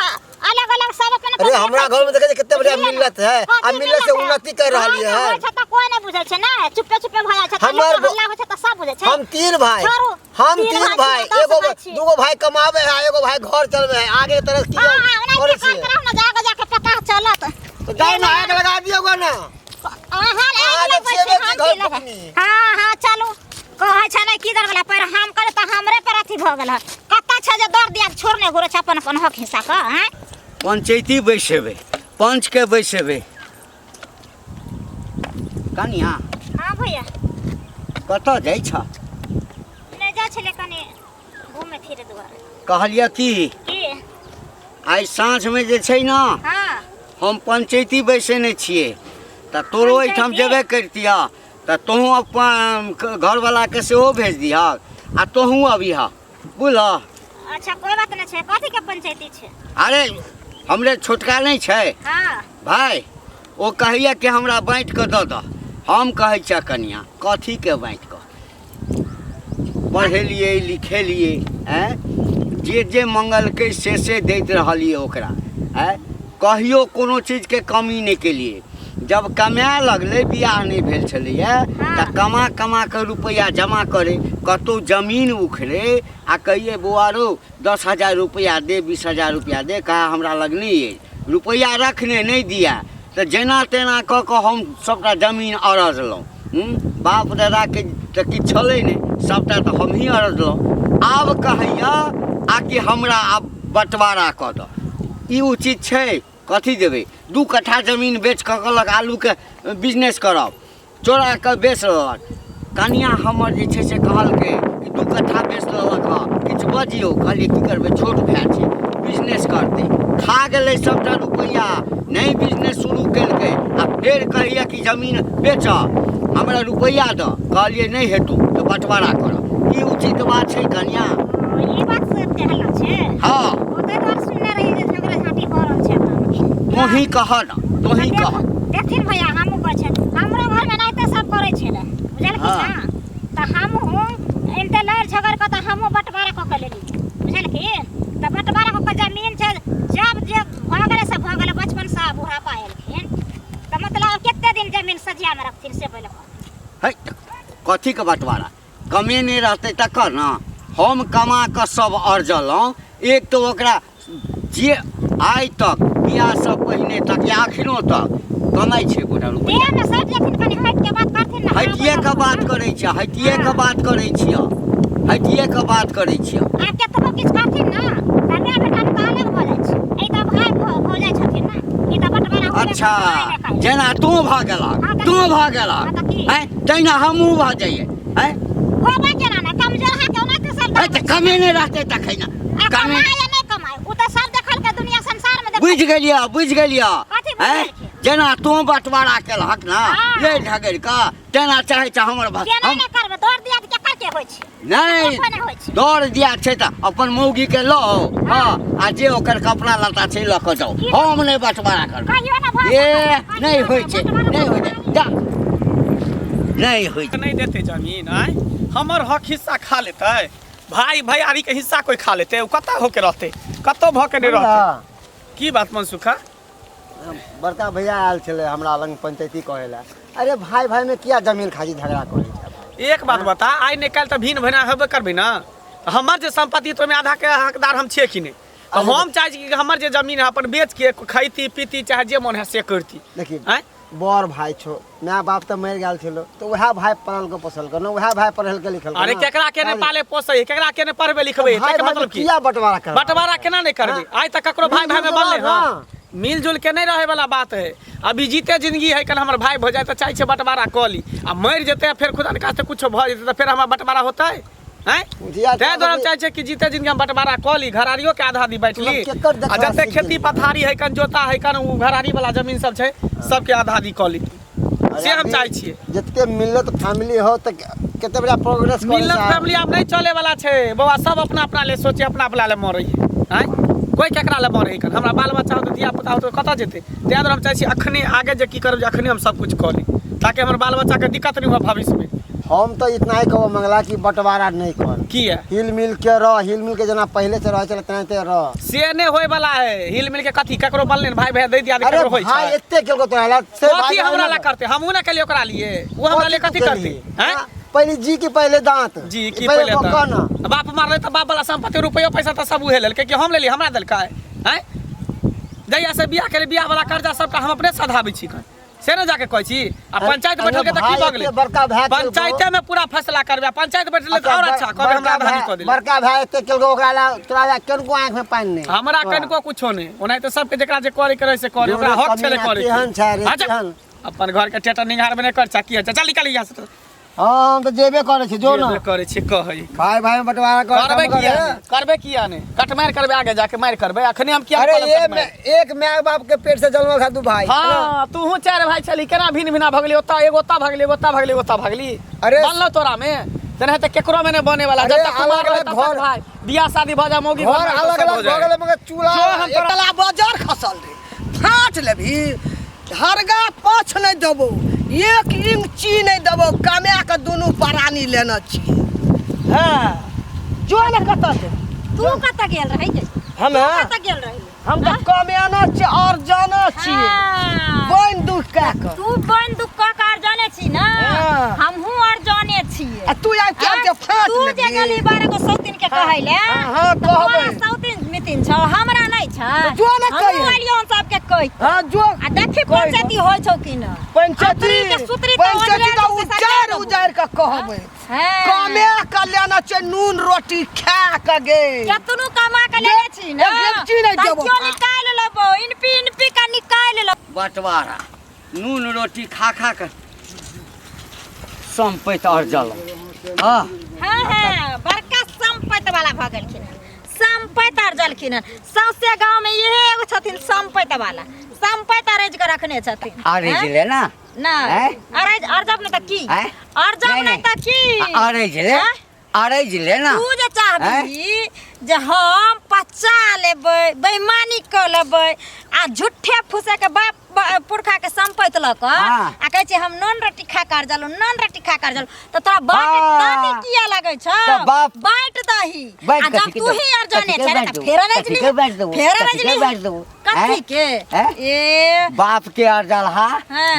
[SPEAKER 3] अलग अलग सब अपन अपन
[SPEAKER 5] अरे हमरा
[SPEAKER 3] देखै
[SPEAKER 5] घर में देखै छियै कते बढ़िया
[SPEAKER 3] बुझलियै ना?
[SPEAKER 5] मिलत है, आ
[SPEAKER 3] कथी
[SPEAKER 5] मिलत से
[SPEAKER 3] मिलत है?
[SPEAKER 5] उन्नति कर रहलियै
[SPEAKER 3] घर में
[SPEAKER 5] है।
[SPEAKER 3] होइ छै तऽ कोइ नहि बुझै छै ने, चुपे चुपे भऽ जाइ छै, तऽ
[SPEAKER 5] हमर
[SPEAKER 3] लोक हल्ला होइ छै तऽ सब बुझै छै।
[SPEAKER 5] हम तीन भाई,
[SPEAKER 3] छोड़ू,
[SPEAKER 5] हम
[SPEAKER 3] तीन
[SPEAKER 5] तीन
[SPEAKER 3] भाई
[SPEAKER 5] भाई,
[SPEAKER 3] छियै, दस
[SPEAKER 5] एगो
[SPEAKER 3] भाई छियै।
[SPEAKER 5] दूगो भाई कमाबे है, एगो भाई घर चलबे है, आगे तरह की
[SPEAKER 3] हाँ, हाँ, ओनाहिते
[SPEAKER 5] करै
[SPEAKER 3] करैत
[SPEAKER 5] छियै।
[SPEAKER 3] रहू ने, जाके जाके पता चलत।
[SPEAKER 5] तऽ जाउ ने, आगि लगा दियौ गो ने।
[SPEAKER 3] अहाँ आगि
[SPEAKER 5] अहाँ
[SPEAKER 3] लगबै
[SPEAKER 5] जे
[SPEAKER 3] छी,
[SPEAKER 5] छियै
[SPEAKER 3] हम
[SPEAKER 5] घर
[SPEAKER 3] की लगबै?
[SPEAKER 5] फुकनी।
[SPEAKER 3] हाँ, हाँ, चलू। कहै छै ने की दर वाला पर हम करे तऽ हमरे पर अथी भऽ गेल हन। कतऽ छै जे दर दिया छोड़ने घुरै छै अपन अपन हक हिस्सा के, आँय?
[SPEAKER 4] पंचैती बैसेबै, पंच के बैसेबै। कनिया।
[SPEAKER 3] हाँ भैया।
[SPEAKER 4] कतऽ जाइ छ?
[SPEAKER 3] नहि जाइ छलियै कनि घूमे फिरे दुआरे।
[SPEAKER 4] कहलियै की?
[SPEAKER 3] की?
[SPEAKER 4] आइ साँझमे जे छै ने,
[SPEAKER 3] हाँ।
[SPEAKER 4] हम पंचैती बैसेने छियै, तऽ तोरो एहिठाम
[SPEAKER 3] पंचैती?
[SPEAKER 4] जेबे करितिह तऽ तोहूँ अपन घरवलाके सेहो भेज दिहक आ तोहूँ अबिहऽ, बुझलह?
[SPEAKER 3] अच्छा कोई बात नहीं छै। कथी के पंचायती छै?
[SPEAKER 4] अरे हमरे छोटका नहीं छै।
[SPEAKER 3] हाँ।
[SPEAKER 4] भाई ओ कहैया कि हमरा बाँटि कऽ दऽ दऽ, हम कहै छियै कनिया कथी के बाँटि कऽ? पढ़ेलियै लिखेलियै, आँय, जे जे मंगलकै से से दैत रहलियै ओकरा, आँय, कहियो कोनो चीजके कमी नहि केलियै। जब कमाए लगलै, बियाह नहि भेल छलैए तऽ कमा कमा कऽ रुपैआ जमा करै, कतहु जमीन उखड़ै आ कहियै बौआ रौ 10,000 रुपैआ दे, 20,000 रुपैआ दे, कहा हमरा लग नहि अइ रुपैआ, रखने नहि दिया, तऽ जेना तेना कऽ कऽ हम सभटा जमीन अरजलहुँ। बाप दादाके तऽ किछु छलै नहि, सभटा तऽ हमहीँ अरजलहुँ। आब कहैया आ कि हमरा आब बँटवारा कऽ दऽ, ई उचित छै? कथी देबै? 2 कट्ठा जमीन बेच कऽ कहलक आलूके बिजनेस करब, चोरा कऽ बेच लेलक। कनिया हमर जे छै से कहलकै कि 2 कट्ठा बेच लेलक हँ, किछु बजियौ। कहलियै की करबै, छोट भाय छै, बिजनेस करतै। खा गेलै सभटा रुपैआ, नहि बिजनेस शुरू केलकै आ फेर कहैए कि जमीन बेच हमरा रुपैआ दऽ कहलियै नहि हेतौ तऽ बँटवारा कर ई उचित बात छै कनिया
[SPEAKER 3] ई बात से एते हल्ला छै
[SPEAKER 4] हँ
[SPEAKER 3] ओ ताहि दुआरे सुनने रही जे झगड़ा झाँटी भऽ रहल छै एखन।
[SPEAKER 4] तोही कह न तोही कह
[SPEAKER 3] देखथिन भैया हमहूँ कहै छै हमरो घरमे एनाहिते सब करै छलै बुझलखिन
[SPEAKER 4] हँ।
[SPEAKER 3] ने तऽ हमहूँ एनाहिते लड़ि झगड़ि कऽ तऽ हमहूँ बँटवारा कऽ के लेलियै बुझलखिन तऽ बँटवारा कऽ के जमीन छै जब जे भऽ गेलै से भऽ गेलै बचपनसँ बुढ़ापा एलखिन तऽ मतलब कते दिन जमीन सजियामे रखथिन से पहिले कहथिन
[SPEAKER 4] है कथीके बँटवारा कमे नहि रहतै तकर ने हम कमा कऽ सब अरजलहुँ एक तऽ ओकरा जे आइ तक बियाहसँ पहिने तक या अखनो तक कमाइ छै गोटा रुपैआ
[SPEAKER 3] देहमे सटि जेथिन कनि हटि के बात करथिन ने
[SPEAKER 4] हटिए के बात करै छियै हटिए के बात करै छियै हटिए के बात करै छियै
[SPEAKER 3] आब केतबो किछु करथिन ने तऽ माय बेटा तऽ अलग भऽ जाइ छै ई तऽ भाय भऽ जाइ छथिन ने ई तऽ बँटवारा होबे
[SPEAKER 4] अच्छा
[SPEAKER 3] करतै, नहि खाइ।
[SPEAKER 4] जेना तू भऽ गेलह
[SPEAKER 3] हँ, तऽ
[SPEAKER 4] तू
[SPEAKER 3] की?
[SPEAKER 4] भऽ गेलह
[SPEAKER 3] हँ, तऽ की?
[SPEAKER 4] आँय तहिना हमहूँ भऽ जइयै आँय
[SPEAKER 3] होबे केना ने कमजोरहा के ओनाहिते सब
[SPEAKER 4] आँय तऽ कमे नहि रहतै तखन
[SPEAKER 3] आ
[SPEAKER 4] कमे
[SPEAKER 3] कमाय या नहि कमाय ओ तऽ सब देखलकै दुनिया संसार मे देखलकै
[SPEAKER 4] बुझि गेलियै बुझि गेलियै
[SPEAKER 3] कथी बुझि
[SPEAKER 4] आँय
[SPEAKER 3] गेलखिन?
[SPEAKER 4] जेना तू बँटवारा केलहक ने
[SPEAKER 3] हँ।
[SPEAKER 4] लड़ि झगड़ि कऽ तेना चाहै छै हमर
[SPEAKER 3] केना
[SPEAKER 4] हम
[SPEAKER 3] नहि करबै दौड़ दिया तऽ केकर के होइ छै
[SPEAKER 4] नहि
[SPEAKER 3] केकर नहि होइ छै
[SPEAKER 4] दौड़ दिया छै तऽ अपन मौगीके लऽ हँ आ जे ओकर कपड़ा लत्ता छै लऽ कऽ जाउ हम नहि बँटवारा करबै
[SPEAKER 3] कहियो ना भऽ
[SPEAKER 4] ए
[SPEAKER 3] सकत।
[SPEAKER 4] नहि होइ छै नहि होइ छै जा नहि होइ छै
[SPEAKER 1] नहि देतै जमीन आँय हमर हक हिस्सा खा लेतै भाय भैयारी के हिस्सा कोई खा लेतै ओ कतऽ होके रहतै कतौ भऽ के नहि रहतै की बात मनसुखा
[SPEAKER 5] बड़का भैया आयल छलै हमरा लग पंचायती कहै लए अरे भाय भाय में किया जमीन खातिर झगड़ा करै छै
[SPEAKER 1] एक बात बता आइ नहि काल्हि तऽ भिन भेना हेबे करबै ने तऽ हमर जे सम्पत्ति तऽ ओहिमे आधाके हकदार हम छियै कि नहि तऽ हम चाहै छी कि हमर जे जमीन है अपन बेच के खैती पीती चाहे जे मन है से करती
[SPEAKER 5] देखी
[SPEAKER 1] आँय
[SPEAKER 5] बड़ भाय छौ माय बाप तऽ मरि गेल छलो तऽ उएह भाय पढ़लको पोसलको ने उएह भाय पढ़लकै लिखलको
[SPEAKER 1] अरे
[SPEAKER 5] ने।
[SPEAKER 1] केकरा के नहि पाले पोसै केकरा के नहि पढ़बै लिखबै
[SPEAKER 5] भाय
[SPEAKER 1] ताहिके
[SPEAKER 5] भाय
[SPEAKER 1] मतलब की
[SPEAKER 5] किया बंटवारा करबै
[SPEAKER 1] बंटवारा केना नहि करबै आइ तक ककरो भाय भाय में
[SPEAKER 5] मिलजुल
[SPEAKER 1] बनलै
[SPEAKER 5] के
[SPEAKER 1] हँ
[SPEAKER 5] रह,
[SPEAKER 1] मिलजुल के नहि रहै वाला बात है अभी जीते जिंदगी है कल हमर भाय भऽ जाए तऽ चाहै छै बंटवारा कऽ ली आ मरि जेतै आ फेर खुदा निकास कुछो भऽ जेतै तऽ फेर हमरा बंटवारा होतै आँय
[SPEAKER 5] बुझिया
[SPEAKER 1] ताहि दुआरे हम चाहै छियै कि जीते जिंदगी हम बंटवारा कऽ ली घरारियो के आधा आधी बाँटि ली
[SPEAKER 5] मतलब केकर
[SPEAKER 1] आ
[SPEAKER 5] देखला
[SPEAKER 1] जते
[SPEAKER 5] सीख
[SPEAKER 1] खेती
[SPEAKER 5] गेली?
[SPEAKER 1] पथारी है कन जोता है कन ओ घरारी वाला जमीन सब छै सबके आधा आधी कऽ ली से हम चाहै छियै
[SPEAKER 5] जते मिलत फैमिली हो तऽ कते बड़ा प्रोग्रेस करै
[SPEAKER 1] मिलत
[SPEAKER 5] छै
[SPEAKER 1] फैमिली आब नहि चले वाला छै बौआ सब अपना अपना ले सोचे अपना अपना ले मरै है आँय कोई केकरा ले मरै है कन हमरा बाल बच्चा होतै धिया पुता होतै कतऽ जेतै ताहि दुआरे हम चाहै छी अखने आगे जे की करब जे अखने हम सब कुछ कऽ ली ताकि हमर बाल बच्चाके दिक्कत नहि हुए भविष्यमे
[SPEAKER 5] हम तऽ इतना ही कहबो मंगला कि बंटवारा नहीं कर
[SPEAKER 1] किया
[SPEAKER 5] हिल मिल के रह हिल मिल के जेना पहले से रहे छलै तेनाहिते रह
[SPEAKER 1] से नहि होय वाला है हिल मिल के कथी ककरो बनले भाई भैया दे दिया
[SPEAKER 5] अरे
[SPEAKER 1] ककरो होय
[SPEAKER 5] भाई
[SPEAKER 1] छै
[SPEAKER 5] एते केलको तोरा ला से
[SPEAKER 1] कथी हमरा ला करते हमहूँ ना केलिए ओकरा लिए वो हमरा लिए कथी करते हैं
[SPEAKER 5] पहले जी की पहले दांत
[SPEAKER 1] जी की पहले
[SPEAKER 5] पहले
[SPEAKER 1] दांत।
[SPEAKER 5] ना
[SPEAKER 1] बाप मारले तऽ बाप वाला संपत्ति रुपयो पैसा तऽ सब उहे लेलकै कि हम लेली हमरा देलकै हैं जहिया से बियाह केली बियाह वाला कर्जा सबटा हम अपने सधाबै छी कन से ने जाके कहै छी आ पंचायत
[SPEAKER 5] अरे
[SPEAKER 1] बैठल के तऽ की
[SPEAKER 5] भाई,
[SPEAKER 1] भऽ गेलै
[SPEAKER 5] एते बड़का भए गेलको।
[SPEAKER 1] पंचायते में पूरा फैसला करबै आ पंचायत बैठल तऽ और अच्छा कहबै हमरा
[SPEAKER 5] बड़का
[SPEAKER 1] आधा
[SPEAKER 5] भाई
[SPEAKER 1] कऽ देले
[SPEAKER 5] बड़का भाई एते केलको ओकरा ला तोरा ला कनको आँख में पानि नहीं
[SPEAKER 1] हमरा कनिको कुछो नहि ओनाहिते सबके जेकरा जे करे के रहै से करे ओकरा हक छलै करे के।
[SPEAKER 5] केहन छै रे
[SPEAKER 1] अच्छा,
[SPEAKER 5] केहन
[SPEAKER 1] अपन घर के टेटर निघार में नहि कर की चल निकाल यहाँ से
[SPEAKER 5] हाँ हम तऽ जेबे करै छी जो ना
[SPEAKER 1] जेबे करै छी कहै
[SPEAKER 5] भाई भाई में बंटवारा कर
[SPEAKER 1] करबै
[SPEAKER 5] काम कर,
[SPEAKER 1] किया
[SPEAKER 5] हे।
[SPEAKER 1] नहि? करबै किया नहि कटमारि करबै आगे जाके मारि करबै अखने हम किया
[SPEAKER 5] अरे
[SPEAKER 1] कहलहुँ
[SPEAKER 5] ये
[SPEAKER 1] कटमारि?
[SPEAKER 5] एक माय बाप के पेट से जन्मल था दू भाई
[SPEAKER 1] हाँ तूहू चारि भाई छली केना भिन भिना भगली ओतऽ एगो ओतऽ भगली एगो ओतऽ भगली एगो ओतऽ भगली
[SPEAKER 5] अरे-
[SPEAKER 1] बनलो तोरा में तेनाहिते केकरो में नहि बने वाला
[SPEAKER 5] अरे
[SPEAKER 1] जब तक कुमार
[SPEAKER 5] अलग
[SPEAKER 1] रहे
[SPEAKER 5] अलग
[SPEAKER 1] तब तक
[SPEAKER 5] घर-
[SPEAKER 1] भाई बियाह शादी भऽ जाए मौगी
[SPEAKER 5] घर
[SPEAKER 1] घर
[SPEAKER 5] अलग अलग भऽ गेलै मगर चूल्हा
[SPEAKER 1] जो हम तोरा-
[SPEAKER 2] तला बजर खसल रे फाट लेबही हरगा पाछ नहि देबो एक इंची नहि देबो कमा कऽ दुनू प्राणी लेने छियै हँ जो ने कतऽ से
[SPEAKER 3] तू कतऽ गेल रही गे?
[SPEAKER 2] हम
[SPEAKER 3] तू कतऽ गेल रही
[SPEAKER 2] हम तऽ कमेना छियै और जाना छियै
[SPEAKER 3] हाँ।
[SPEAKER 2] बनि दुख कए कऽ
[SPEAKER 3] तू बन दुख कऽ के और जाने छी ना
[SPEAKER 2] हाँ।
[SPEAKER 3] हमहूँ और जाने छियै
[SPEAKER 2] आ तू आबि के आबि के फाट
[SPEAKER 3] तू जे
[SPEAKER 2] लेबही
[SPEAKER 3] गेली बारे को सौतिन के कहै ले
[SPEAKER 2] हाँ, हाँ,
[SPEAKER 3] तऽ तोरा
[SPEAKER 2] कहबै।
[SPEAKER 3] सौतिन मितिन छौ हमरा नहि छै
[SPEAKER 2] तऽ जो ने
[SPEAKER 3] हमहूँ
[SPEAKER 2] कहियै।
[SPEAKER 3] एलियौ हन सबके कहि
[SPEAKER 2] हँ जो
[SPEAKER 3] आ देखी
[SPEAKER 2] कहि
[SPEAKER 3] पंचायती होइ छौ कि न
[SPEAKER 2] पंचायती
[SPEAKER 3] अतरी के सुतरी तऽ
[SPEAKER 2] पंचायती
[SPEAKER 3] ओझरा
[SPEAKER 2] तऽ
[SPEAKER 3] जेतै,
[SPEAKER 2] उजाड़ि
[SPEAKER 3] सरकार देबो।
[SPEAKER 2] उजाड़ि कऽ कहबै
[SPEAKER 3] हाँ।
[SPEAKER 2] कमे कऽ लेना छै नून रोटी खा कऽ गे
[SPEAKER 3] केतनो कमा के लेने छी ना
[SPEAKER 2] एक इंची नहि देबो।
[SPEAKER 3] क्यों निकालि लेबो इनपी इनपी का निकालि लेबो
[SPEAKER 4] बँटवारा नून रोटी खा खा कऽ सम्पति अरजल हँ
[SPEAKER 3] हाँ हाँ बड़का संपत्ति वाला भऽ गेलखिन हन संपत्ति अर्जलखिन हन सौंसे गाँव में इहे एगो छथिन संपत्ति वाला संपैत अरेज के रखने छथिन।
[SPEAKER 4] अरे
[SPEAKER 3] हैं?
[SPEAKER 4] ले ना।
[SPEAKER 3] नहि
[SPEAKER 4] हैं?
[SPEAKER 3] अरेज अरजब नहि तऽ की?
[SPEAKER 4] हैं?
[SPEAKER 3] अरजब
[SPEAKER 4] नहीं,
[SPEAKER 3] नहि
[SPEAKER 4] नहीं।
[SPEAKER 3] तऽ की?
[SPEAKER 4] अरे ले
[SPEAKER 3] हैं?
[SPEAKER 4] अरे ले ना।
[SPEAKER 3] तू जे चाहबी जे हम पचा लेबै, बेईमानी कऽ लेबै आ झूठे फूसे के बाप पुरखा के संपैत लऽ कऽ आ कहै छै हम नून रोटी खा कर जलू, नून रोटी खा कर जलू, तऽ तोरा बाँट दही किया लगै छौ?
[SPEAKER 4] तऽ बाप
[SPEAKER 3] बाँट दही।
[SPEAKER 4] बाँट
[SPEAKER 3] आ जब
[SPEAKER 4] कथी के
[SPEAKER 3] तू
[SPEAKER 4] देबौ?
[SPEAKER 3] ही अरजने
[SPEAKER 4] कथी के
[SPEAKER 3] छै ने
[SPEAKER 4] बाँट
[SPEAKER 3] तऽ
[SPEAKER 4] देबौ?
[SPEAKER 3] फेर
[SPEAKER 4] कथी
[SPEAKER 3] रजली
[SPEAKER 4] के बाँट देबौ?
[SPEAKER 3] फेर
[SPEAKER 4] कथी के
[SPEAKER 3] रजली
[SPEAKER 4] बाँट देबौ?
[SPEAKER 3] कथी
[SPEAKER 4] हैं?
[SPEAKER 3] के?
[SPEAKER 4] हैं?
[SPEAKER 3] ए
[SPEAKER 4] बाप के अरजलहा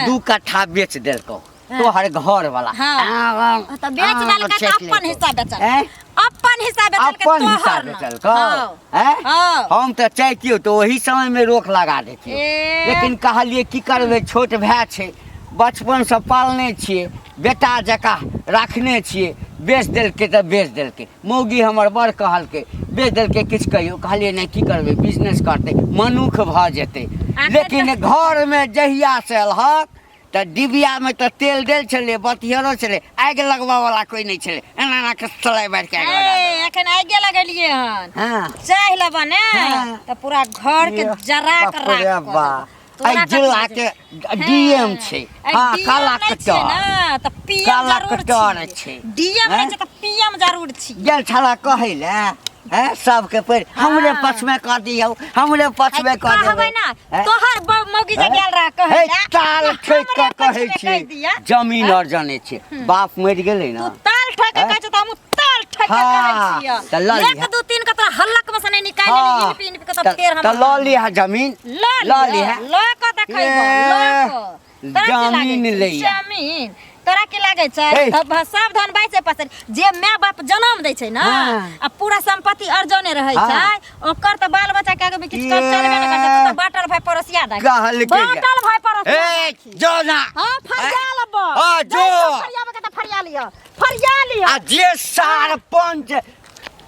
[SPEAKER 4] 2 कट्ठा बेच देलकौ तोहर घर वाला।
[SPEAKER 3] तऽ बेच देलकै तऽ अपन हिस्सा बेचल,
[SPEAKER 4] हैं?
[SPEAKER 3] अपन हिस्सा बेचलकै,
[SPEAKER 4] अपन हिस्सा
[SPEAKER 3] तोहर न।
[SPEAKER 4] बेचलकौ।
[SPEAKER 3] हँ।
[SPEAKER 4] हैं?
[SPEAKER 3] हँ।
[SPEAKER 4] हम तऽ चाहतियौ तऽ ओही समय में रोक लगा देतियौ,
[SPEAKER 3] ए।
[SPEAKER 4] लेकिन कहलियै की करबै, छोट भाय छै, बचपनसँ पालने छियै, बेटा जकाँ राखने छियै, बेच देलकै तऽ बेच देलकै। मौगी हमर बड़ कहलकै बेच देलकै, किछु कहियौ, कहलियै नहि की करबै, बिजनेस करतै, मनुख भऽ जेतै।
[SPEAKER 3] आ
[SPEAKER 4] लेकिन घरमे जहियासँ एलहक तऽ डिबियामे तऽ तेल देल छलै, बतिहरो छलै, आगि लगबऽवला कोइ नहि छलै, एना एना के सलाइ बारि के आगि लगा देलक।
[SPEAKER 3] ए, एखन आगिए लगेलियै हन।
[SPEAKER 4] हँ।
[SPEAKER 3] चाह लेबऽ ने
[SPEAKER 4] हँ।
[SPEAKER 3] तऽ पूरा घर के जरा के
[SPEAKER 4] बाप रे
[SPEAKER 3] राख कऽ
[SPEAKER 4] बा।
[SPEAKER 3] देबौ। तोरा
[SPEAKER 4] एहि
[SPEAKER 3] कथी
[SPEAKER 4] जिलाके
[SPEAKER 3] छै?
[SPEAKER 4] डीएम छै।
[SPEAKER 3] एहि
[SPEAKER 4] हँ,
[SPEAKER 3] डीएम
[SPEAKER 4] काला
[SPEAKER 3] नहि छियै
[SPEAKER 4] कटर।
[SPEAKER 3] ने, तऽ पीएम
[SPEAKER 4] काला
[SPEAKER 3] जरूर
[SPEAKER 4] कटर
[SPEAKER 3] छियै।
[SPEAKER 4] छै।
[SPEAKER 3] डीएम नहि
[SPEAKER 4] हैं?
[SPEAKER 3] छै तऽ पीएम जरूर छियै।
[SPEAKER 4] गेल छला कहै लए, हैं, सबके पैर हमरे
[SPEAKER 3] हँ।
[SPEAKER 4] पक्षमे कऽ दियौ, हमरे पक्षमे कऽ देबै।
[SPEAKER 3] कहबै ना
[SPEAKER 4] हैं?
[SPEAKER 3] तोहर मौगी जे
[SPEAKER 4] हैं?
[SPEAKER 3] गेल रह कहै
[SPEAKER 4] हे,
[SPEAKER 3] लए,
[SPEAKER 4] ताल
[SPEAKER 3] तऽ
[SPEAKER 4] ठोकि कऽ
[SPEAKER 3] हमरे
[SPEAKER 4] कहै
[SPEAKER 3] पक्षमे
[SPEAKER 4] छियै,
[SPEAKER 3] कहि दिअ।
[SPEAKER 4] जमीन अर्जने छै, बाप मरि गेलै
[SPEAKER 3] तू
[SPEAKER 4] ने।
[SPEAKER 3] ताल ठोकि के
[SPEAKER 4] हैं?
[SPEAKER 3] कहै छौ तऽ हमहूँ ताल ठोकि के
[SPEAKER 4] हँ,
[SPEAKER 3] कहै छियौ।
[SPEAKER 4] तऽ लऽ
[SPEAKER 3] एक
[SPEAKER 4] लिहऽ।
[SPEAKER 3] दू तीन के तोरा हल्लक में से नहि निकालि
[SPEAKER 4] हँ,
[SPEAKER 3] लेली, इनपि इनपि के तऽ फेर हम
[SPEAKER 4] तऽ लऽ लिहऽ जमीन,
[SPEAKER 3] लऽ
[SPEAKER 4] लऽ
[SPEAKER 3] लिहऽ,
[SPEAKER 4] लिहऽ।
[SPEAKER 3] लऽ कऽ देखैबो, लऽ कऽ। तोरा की लागै
[SPEAKER 4] जमीन
[SPEAKER 3] छै?
[SPEAKER 4] लैया।
[SPEAKER 3] जमीन तोरा की लागै छै?
[SPEAKER 4] हे।
[SPEAKER 3] तऽ सब धन बाइसे पसरि जे माय बाप जनम दै छै ने
[SPEAKER 4] हँ।
[SPEAKER 3] आ पूरा संपत्ति अर्जने रहै
[SPEAKER 4] हँ।
[SPEAKER 3] छै, ओकर तऽ बाल बच्चा के आगे भी किछु कर चलबे नहि करै छै। तू तऽ बाटल भाई पड़ोसिया दे,
[SPEAKER 4] कहलकै जे-
[SPEAKER 3] बाटल भाई पड़ोसिया
[SPEAKER 4] ए जो ना।
[SPEAKER 3] हाँ फरिया लेबो।
[SPEAKER 4] हाँ, जो।
[SPEAKER 3] फरियाबे के तऽ फरिया लिअ, फरिया लिअ।
[SPEAKER 4] आ जे सरपंच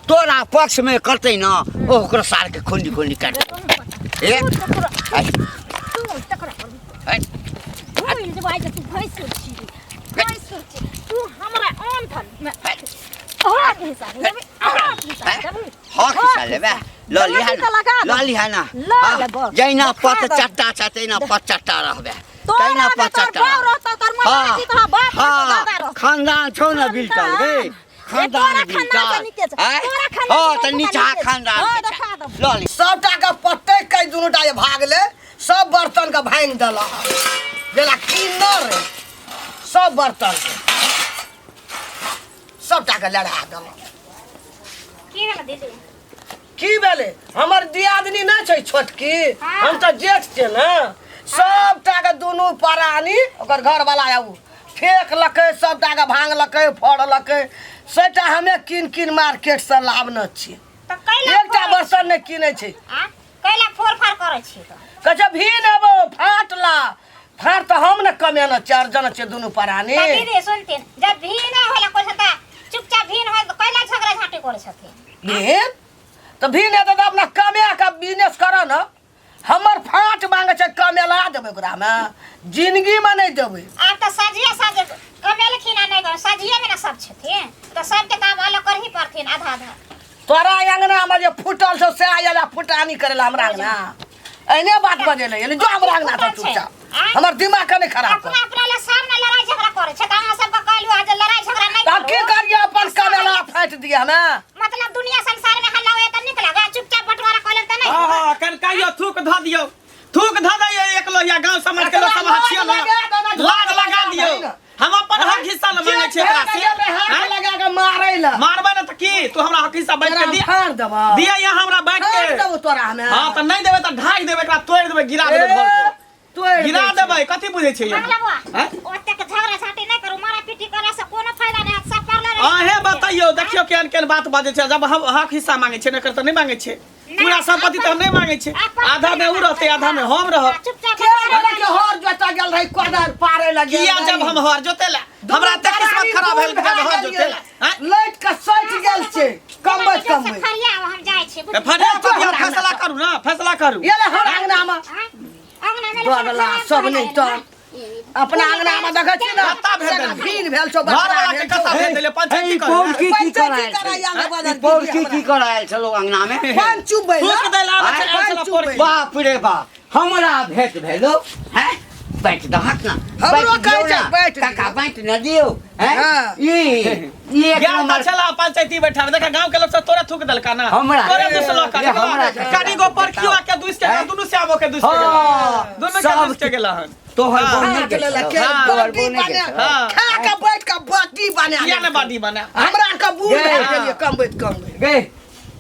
[SPEAKER 4] तोरा पक्ष में करतै ना, ओ ओकरो सार के खुंडी खुंडी काटि देतै। ए,
[SPEAKER 3] तू तकरा पर
[SPEAKER 4] ए,
[SPEAKER 3] भूल जेबो आइ जे तू भैंसुर छी, भैंसुर छी तू। हमरा आन धन मे हक हिस्सा लेबै, हक हिस्सा लेबै।
[SPEAKER 4] हक हिस्सा लेबै, लऽ लिहा
[SPEAKER 3] जमीन तऽ लगा
[SPEAKER 4] ना, लऽ लिहा ना।
[SPEAKER 3] लऽ
[SPEAKER 4] हाँ,
[SPEAKER 3] लेबो।
[SPEAKER 4] जहिना
[SPEAKER 3] देखा
[SPEAKER 4] पत
[SPEAKER 3] देबो।
[SPEAKER 4] चट्टा छै तहिना पत चट्टा रहबै,
[SPEAKER 3] तोरा
[SPEAKER 4] तहिना
[SPEAKER 3] रहबे,
[SPEAKER 4] पत
[SPEAKER 3] तोहर
[SPEAKER 4] चट्टा
[SPEAKER 3] बाप
[SPEAKER 4] रहबै।
[SPEAKER 3] रहतौ, तोहर माय
[SPEAKER 4] हाँ,
[SPEAKER 3] रहतौ, तोहर बाप रहतौ,
[SPEAKER 4] हाँ,
[SPEAKER 3] दादा रहतौ।
[SPEAKER 4] खानदान छौ ने बिलटल गे,
[SPEAKER 3] खानदान।
[SPEAKER 4] खानदान
[SPEAKER 3] तोरा खानदान से
[SPEAKER 4] बिलटल।
[SPEAKER 3] नीके छौ।
[SPEAKER 4] आँय?
[SPEAKER 3] तोरा खानदान
[SPEAKER 4] हाँ
[SPEAKER 3] से
[SPEAKER 4] तऽ
[SPEAKER 3] बहुत
[SPEAKER 4] नीचा
[SPEAKER 3] नीके छौ।
[SPEAKER 4] खानदान
[SPEAKER 3] हाँ,
[SPEAKER 4] के छै।
[SPEAKER 3] देखा देबो।
[SPEAKER 4] लऽ ली।
[SPEAKER 2] सबटा के पत्ते कै दुनूटा जे भागले, सब बर्तन के भांगि देलक, जेना किन्नर रे, सब बर्तन के सबटा के लड़ा देलक।
[SPEAKER 3] की भेल दीदी?
[SPEAKER 2] की भेलै? हमर दियादनी नहि छै छोटकी,
[SPEAKER 3] हँ।
[SPEAKER 2] हम तऽ जेठ छियै ने। सबटा के दुनू प्राणी ओकर घरवाला आबू फेकलकै, सबटा के भांगलकै फोड़लकै। सेटा हमे कीन कीन मार्केट से लाबने छियै।
[SPEAKER 3] तऽ कैला
[SPEAKER 2] एकटा
[SPEAKER 3] फोड़ै
[SPEAKER 2] बर्तन नहि कीनै छै।
[SPEAKER 3] आ कैला फोड़ फाड़ करै छी तऽ?
[SPEAKER 2] कहै छै भीन एबो फाट ला फाट, तऽ हम ने कमेने छियै, अर्जन छियै दुनू प्राणी।
[SPEAKER 3] तऽ दीदी सुनथिन, जब भीन होला कोइ तऽ चुपचाप भीन होय, तऽ कैला झगड़ा झाँटी करै छथिन?
[SPEAKER 2] भीन तऽ भीन हेतै तऽ अपना कमा कऽ बिजनेस करऽ ने। हमर फाट मांगे छै, कमेला देबै ओकरामे? जिंदगीमे नहि देबै।
[SPEAKER 3] आब तऽ सझिए साँझ कमेलखिन आ नहि सझिएमे ने सब छथिन, तऽ सबके तऽ आब अलग करही पड़थिन आधा आधा।
[SPEAKER 2] तोरा अंगनामे जे फूटल छौ से आयल आ फुटानी करै लए हमरा अंगना एहने बात बजेलै। एने जो हमरा अंगना से चुपचाप, हमर दिमाग के नहि खराब कर।
[SPEAKER 3] अपना अपना ला सब ने लड़ाई झगड़ा करै छै, तऽ अहाँ सबके कहलहुँ जे लड़ाई झगड़ा नहि
[SPEAKER 2] तऽ आब की
[SPEAKER 3] करू।
[SPEAKER 2] करियै? अपन कमेला फाटि दियै हमे?
[SPEAKER 3] मतलब दुनिया संसार में हल्ला होय तऽ नीक लागे, चुपचाप बंटवारा कऽ लेब तऽ नहि?
[SPEAKER 1] हाँ हाँ, कनकाइयो थूक धऽ दियौ, थूक धऽ दियौ। एक लोहिया गाँव समाज के लोक सब अहाँ छियै ने, लाज लगा दियौ। हम अपन हक हिस्सा ल मांगे छियै एकरा से।
[SPEAKER 2] हाथ
[SPEAKER 1] आँय?
[SPEAKER 2] लगा के मारै लए
[SPEAKER 1] मारबै ने तऽ की तू हमरा हक हिस्सा बाँटि के
[SPEAKER 2] तोरा
[SPEAKER 1] दिया?
[SPEAKER 2] फाड़ देबऽ,
[SPEAKER 1] दिया यहाँ हमरा बाँटि
[SPEAKER 2] फाड़
[SPEAKER 1] के।
[SPEAKER 2] देबो तोरा हमे।
[SPEAKER 1] हाँ तऽ नहि देबै तऽ ढाहि देबै एकरा, तोड़ि देबै, गिरा देबै घर पर।
[SPEAKER 2] तोड़ि
[SPEAKER 1] गिरा
[SPEAKER 2] दै छै।
[SPEAKER 1] देबै। कथी बुझै छियै
[SPEAKER 3] मंगला बुआ,
[SPEAKER 1] आँय?
[SPEAKER 3] ओतेक झगड़ा झाँटी नहि करू, मारा पीटी करै से कोनो फायदा नहि हैत, सब पड़ले रहै।
[SPEAKER 1] अहें बतैयौ, देखियौ केहन केहन बात बजै छै। जब हम हक हिस्सा मांगे छियै ने, एकर तऽ नहि मांगे छियै। पूरा संपत्ति तऽ हम नहि मांगे छियै। आधा में उ रहतै, आधा में हम रहब।
[SPEAKER 3] चुपचाप
[SPEAKER 2] के बोले के हर जोता गेल रही, कोदार पारे लगे
[SPEAKER 1] किया जब हम हर जोते ला? हमरा तऽ किस्मत खराब भेल जब हर जोते ला। आँय?
[SPEAKER 2] लैट के सटि गेल छै कमबैत कमबैत।
[SPEAKER 3] फरिया हम जाइ छी।
[SPEAKER 1] तऽ फरिया
[SPEAKER 2] ए,
[SPEAKER 1] फरिया,
[SPEAKER 2] हमरा
[SPEAKER 1] फैसला करू ने, फैसला करू।
[SPEAKER 2] ये ले हर अंगना में
[SPEAKER 3] अंगना में
[SPEAKER 2] बगला सब नहि तऽ अपना अंगना में देखै छी ने,
[SPEAKER 1] कत्ता भेल
[SPEAKER 2] सेना
[SPEAKER 1] देलियै?
[SPEAKER 2] भीड़ भेल छौ,
[SPEAKER 1] घर
[SPEAKER 2] बकरा
[SPEAKER 1] वाला के
[SPEAKER 2] भेल
[SPEAKER 1] कत्ता
[SPEAKER 2] छौ।
[SPEAKER 1] भेल देलियै? पंचायती
[SPEAKER 4] ई
[SPEAKER 1] करू
[SPEAKER 4] पौर
[SPEAKER 1] ने।
[SPEAKER 4] की की
[SPEAKER 2] पंचायती
[SPEAKER 4] करायल
[SPEAKER 2] करायल
[SPEAKER 4] छै?
[SPEAKER 2] छै,
[SPEAKER 4] ई पौर की की करायल छलो अंगना में?
[SPEAKER 2] पान चुबै
[SPEAKER 1] थूक दै ला आबै छै, आयल छला पौर की।
[SPEAKER 4] बाप रे बाप, हमरा भेंट भेलो हैं बाँटि दहक ना।
[SPEAKER 2] हमरो
[SPEAKER 4] बाँटि
[SPEAKER 2] कहै
[SPEAKER 4] दियौ
[SPEAKER 2] छै,
[SPEAKER 4] ना।
[SPEAKER 2] बाँटि
[SPEAKER 4] काका
[SPEAKER 2] दियौ।
[SPEAKER 4] बाँटि न दियौ हैं
[SPEAKER 2] हाँ।
[SPEAKER 4] ई ई एक
[SPEAKER 1] ज्ञान
[SPEAKER 4] नंबर
[SPEAKER 1] तऽ छला पंचायती बैठा में देखा गांव के लोग सब तोरा थूक देलका ना।
[SPEAKER 4] हमरा।
[SPEAKER 1] तोरे दुसलक
[SPEAKER 4] ए, हमरा।
[SPEAKER 1] कनी गो परखियो के दुस के
[SPEAKER 4] हैं?
[SPEAKER 1] दुनू श्यामो के दुस के गेला।
[SPEAKER 4] हाँ,
[SPEAKER 1] दुनू के
[SPEAKER 4] सब
[SPEAKER 1] दुस के गेला हन।
[SPEAKER 4] तोहर
[SPEAKER 1] हाँ।
[SPEAKER 4] बोल नहीं
[SPEAKER 2] काट लेलक
[SPEAKER 4] के
[SPEAKER 1] हाँ।
[SPEAKER 4] तोहर
[SPEAKER 2] बाटी
[SPEAKER 4] बोल नहीं
[SPEAKER 2] बना
[SPEAKER 4] के
[SPEAKER 1] हाँ।
[SPEAKER 2] खा के बैठ के बाटी बना
[SPEAKER 1] किया ने बाडी बना
[SPEAKER 2] हमरा के बूढ़
[SPEAKER 4] गे।
[SPEAKER 2] भए गेलियै कमबैत कमबैत।
[SPEAKER 4] गे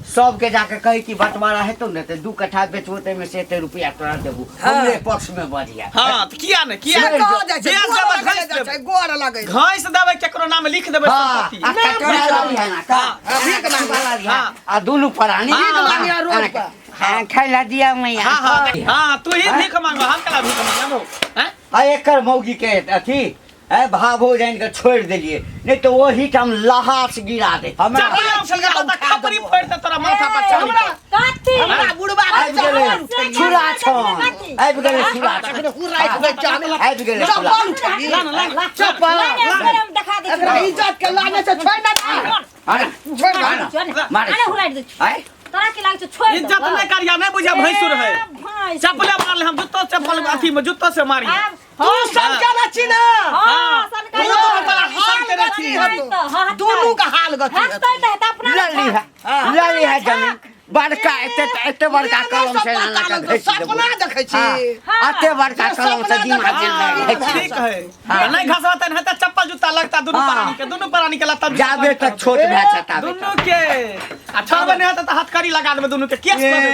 [SPEAKER 4] सबके जाके कही कि बंटवारा हेतौ ने तऽ 2 कट्ठा बेचबो ताहिमे से एते रुपया तोरा देबू हमरे पक्ष में बढ़िया।
[SPEAKER 1] हाँ तऽ किया ने किया
[SPEAKER 2] से
[SPEAKER 1] ने
[SPEAKER 2] कहल जाइ छै
[SPEAKER 1] बेच
[SPEAKER 2] गोर
[SPEAKER 1] देबै,
[SPEAKER 2] लगै
[SPEAKER 1] घैस
[SPEAKER 2] जाइ छै
[SPEAKER 1] देबै।
[SPEAKER 2] गोर लगै छै।
[SPEAKER 1] घैस देबै केकरो नाम लिख देबै
[SPEAKER 4] हाँ,
[SPEAKER 1] संपत्ति।
[SPEAKER 4] आ कटोरा लाबिहे ना, का?
[SPEAKER 1] हाँ,
[SPEAKER 2] भीख मांगे।
[SPEAKER 4] लाबिहे।
[SPEAKER 1] हाँ।
[SPEAKER 4] आ दुनू प्राणी
[SPEAKER 1] भीख
[SPEAKER 2] मांगे रोड पर।
[SPEAKER 4] हाँ, खाइ ला दिया मैया।
[SPEAKER 1] हाँ हाँ हाँ तू ही भीख मांगो हम कला भीख मांगबो हैं।
[SPEAKER 4] आ एकर मौगी के अथी ए भाभो जान के छोड़ देलिए नहीं तो वही ठाम लहास गिरा दे हमरा।
[SPEAKER 1] चपला उछल के तो खपरी फोड़ दे तोरा माथा पर चढ़।
[SPEAKER 2] हमरा
[SPEAKER 3] कथी
[SPEAKER 2] हमरा बुढ़बा के
[SPEAKER 4] आबि गेलै
[SPEAKER 2] चप्पल उठेलियै।
[SPEAKER 4] छुरा छन आबि गेलै छुरा छन
[SPEAKER 2] अखने हुराइत नै चाहे।
[SPEAKER 4] आबि गेलै छुरा।
[SPEAKER 2] चप्पल उठेलियै।
[SPEAKER 1] ला ना, ला ना।
[SPEAKER 2] चप्पल।
[SPEAKER 3] लाने एकबेर हम देखा दै
[SPEAKER 2] एकरा
[SPEAKER 3] छियौ।
[SPEAKER 2] इज्जत के लाने से छोड़ ना दे।
[SPEAKER 4] अरे
[SPEAKER 2] छोड़ ना।
[SPEAKER 3] चल ना,
[SPEAKER 4] मारे।
[SPEAKER 3] अरे हुराइत दै छियौ।
[SPEAKER 4] आय
[SPEAKER 3] तोरा की लागै छौ छोड़
[SPEAKER 1] इज्जत नहीं करिया नहीं बुझा भैंसुर है।
[SPEAKER 3] भैंस।
[SPEAKER 1] चपले मारले हम जुत्तो चप्पल अथी में जुत्तो से मारी।
[SPEAKER 3] आब
[SPEAKER 2] तू सब केना छी ना?
[SPEAKER 3] हाँ, सनकाइ
[SPEAKER 1] दुनू
[SPEAKER 3] हाल
[SPEAKER 1] तोरा हाल
[SPEAKER 2] गति
[SPEAKER 1] केने छी।
[SPEAKER 2] हेतौ।
[SPEAKER 3] हेतौ।
[SPEAKER 2] दुनू के हाल गति
[SPEAKER 3] हटतै
[SPEAKER 2] हेतौ।
[SPEAKER 3] तऽ हेतै अपना
[SPEAKER 4] लली है लली है जमीन बड़का एते एते बड़का कलम से लाना के घैस देबो।
[SPEAKER 2] सपना देखै छी।
[SPEAKER 4] हाँ, एते बड़का कलम से दिमाग
[SPEAKER 1] हाँ,
[SPEAKER 4] जे घैस
[SPEAKER 1] ठीक है नहीं घसवा तन है त चप्पल जूता लगता दुनू
[SPEAKER 4] हाँ।
[SPEAKER 1] प्राणी के दुनू प्राणी के लगता
[SPEAKER 4] जाबे तक छोट भए छै ताबे
[SPEAKER 1] दुनू
[SPEAKER 4] तक।
[SPEAKER 1] के आ छोड़बे नहीं होता त हथकड़ी लगा देबे दुनू के केस कर देबे।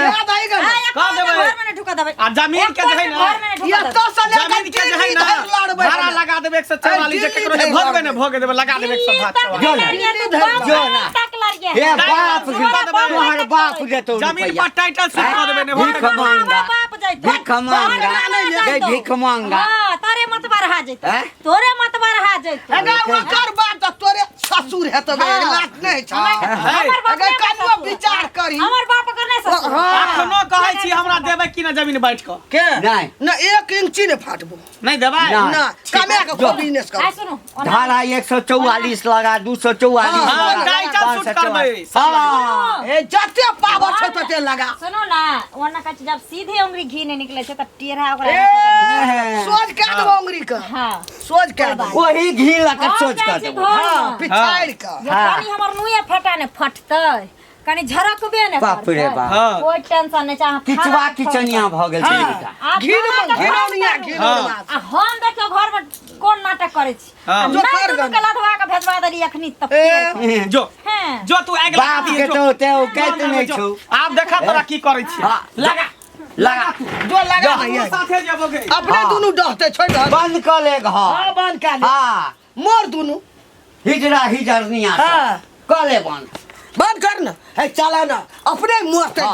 [SPEAKER 2] क्या दही गन?
[SPEAKER 1] कह देबै।
[SPEAKER 3] घर में नहीं ढुका देबै।
[SPEAKER 1] आ जमीन के जे है ना
[SPEAKER 3] घर में नहीं ढुका
[SPEAKER 2] ये
[SPEAKER 3] देबै।
[SPEAKER 2] तो से लेकर
[SPEAKER 1] जमीन के जे है
[SPEAKER 2] दिल्ली
[SPEAKER 1] ना
[SPEAKER 2] धरि लड़बै
[SPEAKER 1] भाड़ा
[SPEAKER 2] हमे।
[SPEAKER 1] लगा देबे 144 जे केकरो जे
[SPEAKER 2] दिल्ली
[SPEAKER 1] भगबे
[SPEAKER 2] धरि
[SPEAKER 1] ने भोगे देबे लगा देबे 144।
[SPEAKER 4] जो ना।
[SPEAKER 3] दिल्ली तक
[SPEAKER 4] जो ना।
[SPEAKER 3] तक लड़िए।
[SPEAKER 4] हे बाप रे, तोहर बाप जेतौ
[SPEAKER 1] जमीन
[SPEAKER 4] रुपैया।
[SPEAKER 1] पर टाइटल सुट कऽ देबै ने
[SPEAKER 4] भीख
[SPEAKER 1] भोगे।
[SPEAKER 4] मांगा
[SPEAKER 3] बाप जैतौ।
[SPEAKER 4] भीख मांगा
[SPEAKER 3] तोहर
[SPEAKER 4] गे भीख मांगा।
[SPEAKER 3] हाँ, तोरे मत बढ़ा जैतौ।
[SPEAKER 4] हैं?
[SPEAKER 3] तोरे मत बढ़ा जैतौ।
[SPEAKER 2] अगर ओकर बाप तऽ तोरे ससुर हेतौ गे,
[SPEAKER 3] हाँ।
[SPEAKER 2] लात नहि छौ।
[SPEAKER 3] हमर बाप
[SPEAKER 2] अगर
[SPEAKER 3] नहि
[SPEAKER 2] कनियो
[SPEAKER 3] ससुर।
[SPEAKER 2] विचार करी।
[SPEAKER 3] हमर बाप अगर नहि ससुर।
[SPEAKER 2] हाँ।
[SPEAKER 1] अखनो कहै छी हमरा देबै कि ना जमीन बाँटि कऽ।
[SPEAKER 2] के?
[SPEAKER 4] नहि।
[SPEAKER 2] ना 1 इंची नहि फाटबो।
[SPEAKER 1] नहीं देबै?
[SPEAKER 4] नहि।
[SPEAKER 2] ना कमे के
[SPEAKER 4] जो।
[SPEAKER 2] बिजनेस कर।
[SPEAKER 3] आइ सुनू, ओना-
[SPEAKER 4] धारा 144 लगा 244
[SPEAKER 1] हाँ,
[SPEAKER 4] लगा,
[SPEAKER 1] टाइटल सूट
[SPEAKER 4] 544।
[SPEAKER 1] करबै।
[SPEAKER 4] हाँ।
[SPEAKER 2] ए जते पावर छै तते लगा।
[SPEAKER 3] सुनू ना, ओना कहै छै जब सीधे उंगली घी नहि निकलै छै तऽ टेढ़ा ओकरा
[SPEAKER 2] ए सोझ कए देबो उंगली के।
[SPEAKER 3] हाँ।
[SPEAKER 2] सोझ कए देबो।
[SPEAKER 4] वही घी लऽ कऽ
[SPEAKER 3] हम
[SPEAKER 4] सोच
[SPEAKER 3] जाइ
[SPEAKER 4] कर
[SPEAKER 3] छी
[SPEAKER 4] देबो।
[SPEAKER 3] घरमे।
[SPEAKER 2] हाँ, पिछाड़ि कऽ।
[SPEAKER 3] जे कनी हमर नुए फटा ने फटतै कनी झरकबे ने
[SPEAKER 4] बाप रे
[SPEAKER 3] करतै।
[SPEAKER 4] बाप।
[SPEAKER 1] हाँ।
[SPEAKER 3] कोइ टेंशन नहि छै अहाँ
[SPEAKER 4] किचवा
[SPEAKER 3] खाना के
[SPEAKER 4] किचनिया भऽ गेल छै बेटा।
[SPEAKER 3] आब
[SPEAKER 2] घिन
[SPEAKER 3] खाना के
[SPEAKER 2] घिनौनिया
[SPEAKER 3] करू।
[SPEAKER 2] घिनौनिया।
[SPEAKER 3] आ हम देखियौ घर में कोन नाटक करै छी।
[SPEAKER 1] हाँ।
[SPEAKER 3] आ
[SPEAKER 2] जो
[SPEAKER 3] नहि
[SPEAKER 2] कर
[SPEAKER 3] दुनू
[SPEAKER 2] गन।
[SPEAKER 3] के लधवा के भेजवा देली अखनी तक।
[SPEAKER 2] ए,
[SPEAKER 1] जो
[SPEAKER 3] हैं।
[SPEAKER 1] जो तू आगि लगा
[SPEAKER 4] बाप
[SPEAKER 1] दिए
[SPEAKER 4] के
[SPEAKER 1] जो।
[SPEAKER 4] तो ओते औकात
[SPEAKER 1] जो,
[SPEAKER 4] नहि
[SPEAKER 1] जो।
[SPEAKER 4] छौ।
[SPEAKER 1] आब देखा तोरा की करै छी।
[SPEAKER 4] हाँ।
[SPEAKER 1] लगा
[SPEAKER 4] लगा
[SPEAKER 2] जो लगा
[SPEAKER 1] हमरो
[SPEAKER 2] नहीं
[SPEAKER 1] साथे जेबो गे।
[SPEAKER 2] अपने
[SPEAKER 4] हाँ।
[SPEAKER 2] दुनू डहते छोड़ दह।
[SPEAKER 4] बंद कऽ ले घर।
[SPEAKER 2] हाँ, बंद कऽ ले।
[SPEAKER 4] हाँ।
[SPEAKER 2] मोर दुनू।
[SPEAKER 4] हिजरा हिजरनिया
[SPEAKER 2] हाँ।
[SPEAKER 4] कऽ ले बंद।
[SPEAKER 2] बंद कर ना। हे चला ना अपने मुँह से।
[SPEAKER 4] हाँ।